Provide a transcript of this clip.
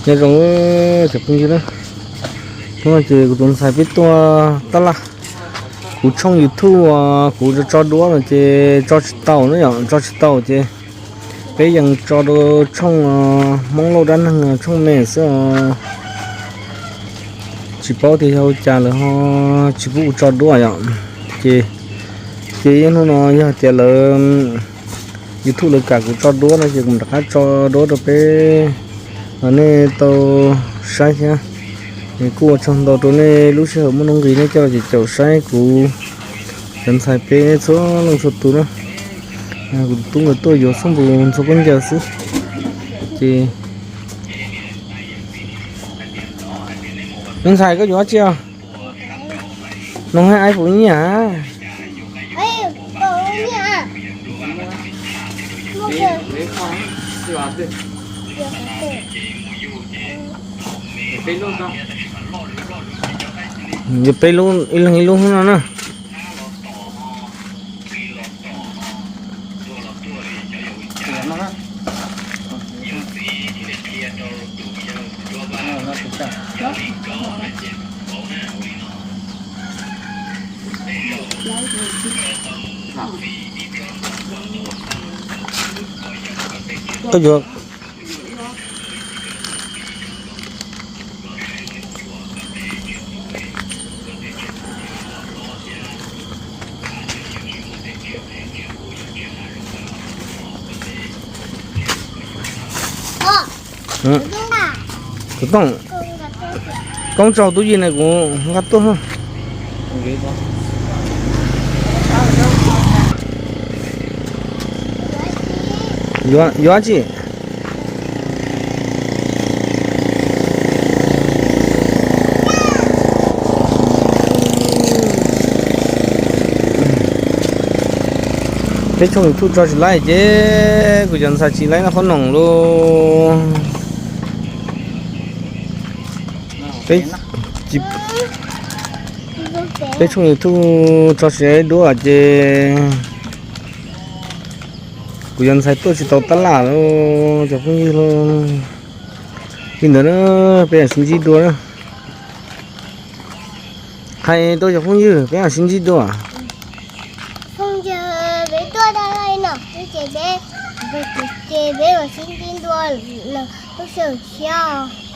Nyob zoo cov phooj ywg na, hnub no ces kuv tus ntxhais peb tuaj tab laj. Kuv tshooj YouTube kuv tso duab no ces tso tsis tau na yom, tso tsis tau ces peb yeej tso rau tshooj Hmoob Lauj Dab Neeg tshooj me xwb os. Tsis paub tias yog ua cas lawv ho tsis pub kuv tso duab yom. Ces, ces ib hnub no yog tias lawv YouTube lawv kam kuv tso duab no ces kuv rov qab tso duab rau peb, nej tau saib thiab. Kuj ua tsaug ntau rau nej lub sij hawm muaj nuj nqis nej coj los caum saib kuv cov ntxhais peb txhua leej txhua tus na. Kuv tub nkawd tuaj yuav xab npus ntxhua khaub ncaws xwb. Ces, me ntxhais koj yuav dab tsi os? Noog hais iPhone nyiaj. Yuav peb lub, ib leeg ib lub no na. Koj yuav Tus tooj, koob tsaug tub yij na kuv nqa tuaj. Yuav, yuav tsi? Peb tshooj YouTube tso tsis laib ces kuv cov ntxhais tsis laib noj qhob noom lauj. Peb tshooj YouTube tso tsis laib duab ces kuv cov ntxhais tuaj tsis tau tab laj lauj cov phooj ywg lauj. Li ntawd na, peb mam sib ntsib dua na. Hais rau cov phooj ywg peb mam sib ntsib dua. Phooj ywg, peb tuaj tau li no ces peb, ces peb mam sib ntsib dua lwm lub sij hawm tshiab.